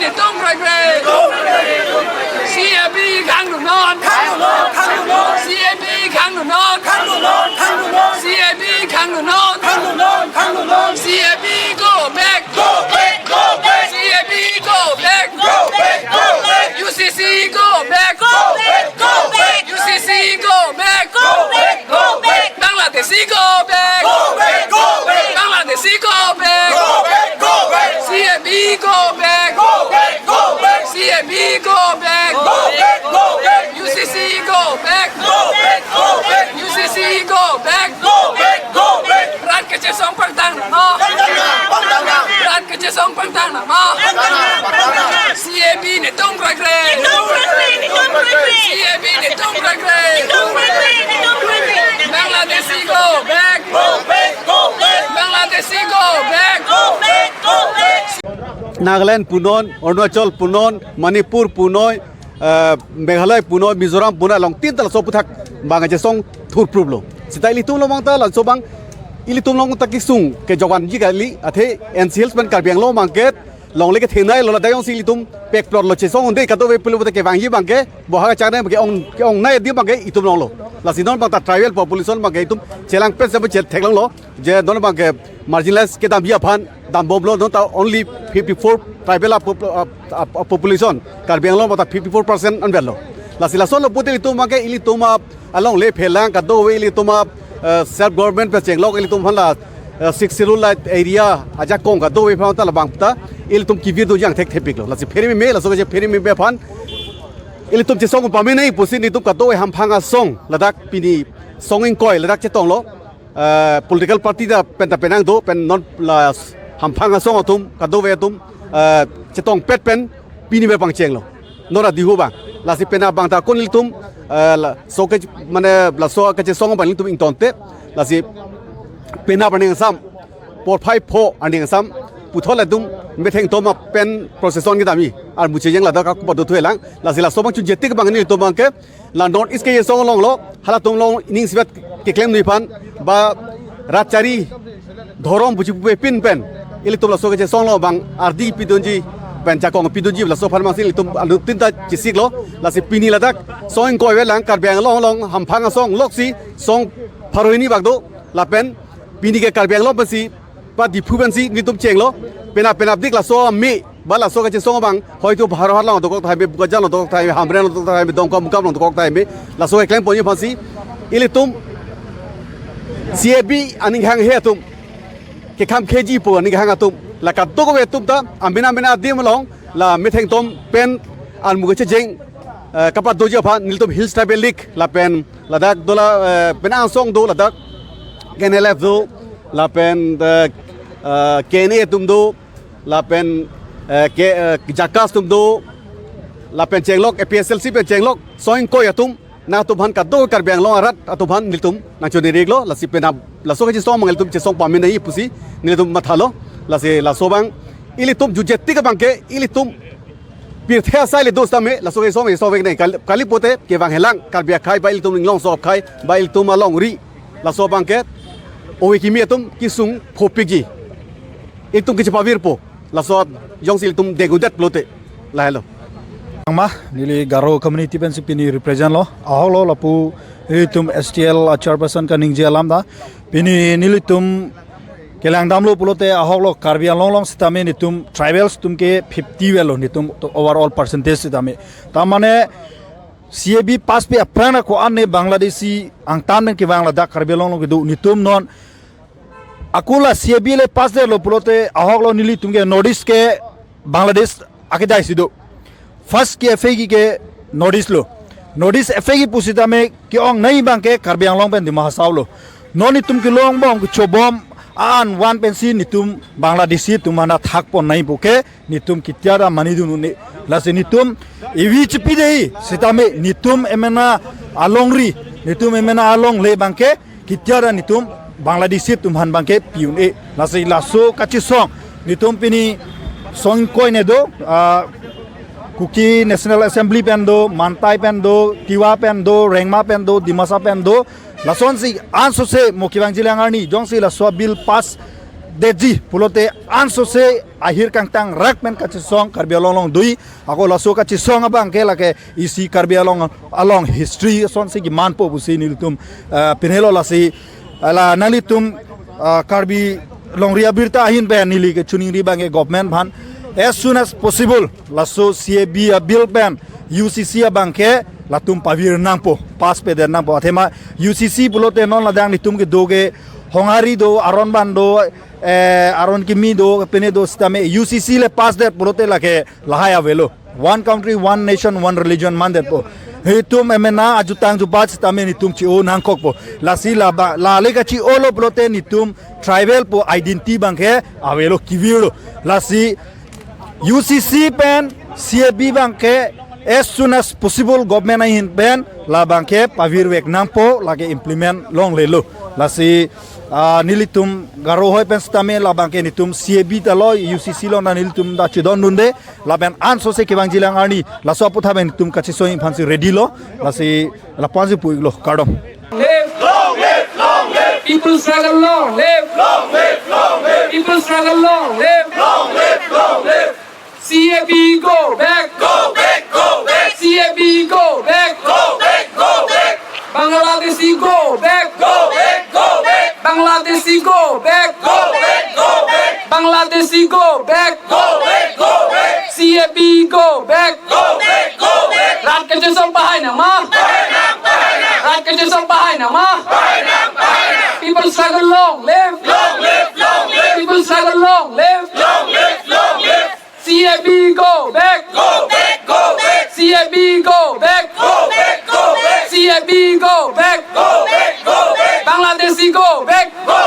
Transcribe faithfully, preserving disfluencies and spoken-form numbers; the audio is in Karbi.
Netum krekre. C A B khangdunnon. Khangdunnon, khangdunnon. C A B khangdunnon. Khangdunnon, khangdunnon. C A B khangdunnon. Khangdunnon, khangdunnon. C A B go back. Go back, go back. C A B go back. Go back, go back. U C C go back. Go back, go back. U C C go back. Go back, go back. Bangladeshi go back. Go back, go back. Bangladeshi go back. Go back, go back. C A B go back. Go back, go back. C A B go back. Go back, go back. U C C go back. Go back, go back. U C C go back. Go back, go back. Rat kachesong pangtang nangma. Pangtang nang, pangtang nang. Rat kachesong pangtang nangma. Pangtang nang, pangtang nang. C A B netum krekre. Netum krekre, netum krekre. C A B netum krekre. Netum krekre, netum krekre. Bangladeshi go back. Go back, go back. Bangladeshi go back. Go back, go back. Nagaland punon, Arunachal punon, Manipur punon, eh, Meghalaya punon, Mizoram punon, along tin ta laso aphuthak bang kachesong thurpruplo. Seta ilitum along abang ta laso abang, ilitum along ta kesung kejokvanji kali, athe N C Hills pen Karbi Anglong abang ke longle kethenei lo, ladak jongsi ilitum pekplot lo, chesong un-e kadokave pulote kevangji abang ke, boha kachangnei abang ke ong, ke-ongnei adim abang ke itum longlo. Lasi non abang ta tribal population abang ke itum chelang pen se chethek longlo. Je non abang ke marginalized kedamji aphan dambomlo, non ta only fifty-four tribal a pop-, a, a, a population, Karbi Anglong abang ta fifty-four percent anvetlo. Lasi lason lo pute ilitum abang ke ilitum a alongle phelang, kadokave ilitum a, eh, self government pen chenglok, ilitum aphan la, eh, Sixth Schedule la area ajakong kadokave aphan ta labang ta ilitum kevirdunji angthek thepiklo. Lasi pherememe, laso kachepherememe aphan ilitum chesong pamenei pusi netum kadokave hamphang asong ladak pini song ingkoi ladak chetonglo. Eh, political party ta pen ta penang do, pen non la hamphang asong atum, kadokave atum, eh, chetongpet pen pini ber pangchenglo. Non adihu abang. Lasi penap abang ta kon ilitum, eh, laso ke, mane laso kachesong abang ilitum ingtonte. Lasi penap arni kangsam, porphai pho arni kangsam, puthot ilitum methengtom pen procession kedamji. Armu chejeng ladak ako pado thuelang. Lasi laso abang chunjetik abang nelitum abang ke la North East kachesong along lo, halatum along ining isivet keklemnei aphan, ba rat chari dhorom buji pupe pin pen ilitum laso kachesong along abang ardi pidunji pen jakong pidunji laso aphan masi ilitum anuttin ta chesiklo. Lasi pini ladak song ingkoi avelang, Karbi Anglong along hamphang asong loksi song pharo hini bak do, lapen pini ke Karbi Anglong pensi, ba Diphu pensi netum chenglo, penap penapdik laso ame, ba laso kachesong abang, hoito Bharo Hat along dokok tahai me, Bokajan along dokok tahai me, Hamren along dokok tahai me, Dongkamukam along dokok tahai me, laso keklem ponji aphansi ilitum C A B aning hanghe atum, kekham kheji pu aning hang atum, la kadokave atum ta amena mena adim along la methengtom pen armu kachejeng, eh, kapadoji aphan nelitum Hills Tribal League lapen ladak dola, eh, pen angsong do ladak K N L F do, lapen, eh, eh, K N A atum do, lapen, eh, ke, eh, JACAS atum do, lapen chenglok A P H L C pen chenglok song ingkoi atum, nangtum aphan kado Karbi Anglong arat atum aphan nelitum nangchoneri iklo, lasi penap laso kachesong abang ilitum chesong pamenei pusi nelitum mathalo. Lasi laso abang ilitum chunjetik abang ke ilitum pirthe asai le do sitame laso kachesong sovek nei kal-, kali pote kevang helang Karbi akhei ba ilitum inglongso akhei ba ilitum alongri, laso abang ke ove kimi atum kesung phopikji. Itum kechepavirpo, laso jongsi ilitum degu det pulote. Lahelo. Nangma, neli Garo community pensi pini represent lo. Ahok lo lapu nelitum S T L a chairperson kaningje alam ta. Pini nelitum kelang damlo pulote ahok lo Karbi Anglong along sitame netum tribals atum ke fifty avelo netum overall percentage sitame. Ta mane C A B pass pi aphrang ako-an ne Bangladeshi angtan pen kevang ladak Karbi Anglong along kedo netum non ako la C A B le pass detlo pulote ahok lo nelitum ke North East ke Bangladesh akedai si do. First ke-effect ke North East lo. North East effect pusitame ke-ongnei abang ke Karbi Anglong pen Dima Hasao lo. Non netum kelong bom kechobom an van pensi netum Bangladeshi atum aphan thakponnei pu ke netum kitia ra manidun un-e. Lasi netum evi chepi dei sitame netum emena alongri, netum emena alongle abang ke kitia ra netum Bangladeshi atum aphan abang ke pi un-e. Lasi laso kachesong netum pini song ingkoi ne do, ah, Kuki National Assembly pen do, Mantai pen do, Tiwa pen do, Rengma pen do, Dimasa pen do. Lasonsi ansose mo kevangjilang arni jongsi laso bill pass detji pulote ansose ahir kangtang rak pen kachesong Karbi Anglong along do-i, ako laso kachesong abang ke lake isi Karbi Anglong along history asonsi kemanpo pusi nelitum, ah, pinelo. Lasi, ah, la nanglitum, ah, Karbi longri abirta ahin pen neli kechiningri abang ke government aphan as soon as possible laso C A B a bill pen U C C abang ke latum pavir nangpo, pass pedet nangpo. Athema U C C pulote non ladak nelitum kedo ke Honghari do, Aron Ban do, eh, Aron Kimi do, pine do sitame U C C le pass det pulote lake lahai avelo. One country, one nation, one religion mandetpo. Itum emena ajutang jubat sitame nelitum chi-o nangkokpo. Lasi la ba, la le kachi-olo pulote nelitum tribal pu identity abang ke avelo, kevirlo. Lasi U C C pen C A B abang ke as soon as possible government ahin pen labang ke pavirvek nangpo, lake implement longlelo. Lasi, ah, nelitum Garo ahoi pen sitame labang ke nelitum C A B ta lo, U C C lo, na nelitum ta chedondunde, lapen ansose kevangjilang arni laso aputhak pen nelitum kachesong aphansi ready lo. Lasi lapu-ansi pu-iklo, kardom. Live! Long live! Long live! People struggle long live! Long live! Long live! People struggle long live! Long live! Long live! C A B go back! Go back! Go back! C A B go back! Go back! Go back! Bangladeshi go back! Go back! Go back! Bangladeshi go back! Go back! Go back! Bangladeshi go back! Go back! Go back! C A B go back! Go back! Go back! Rat kachesong pahai nangma! Pahai nang! Pahai nang! Rat kachesong pahai nangma! Pahai nang! Pahai nang! People struggle long live! Long live! Long live! People struggle long live! Long live! Long live! C A B go back! Go back! Go back! C A B go back! Go back! Go back! C A B go back! Go back! Go back! Bangladeshi go back! Go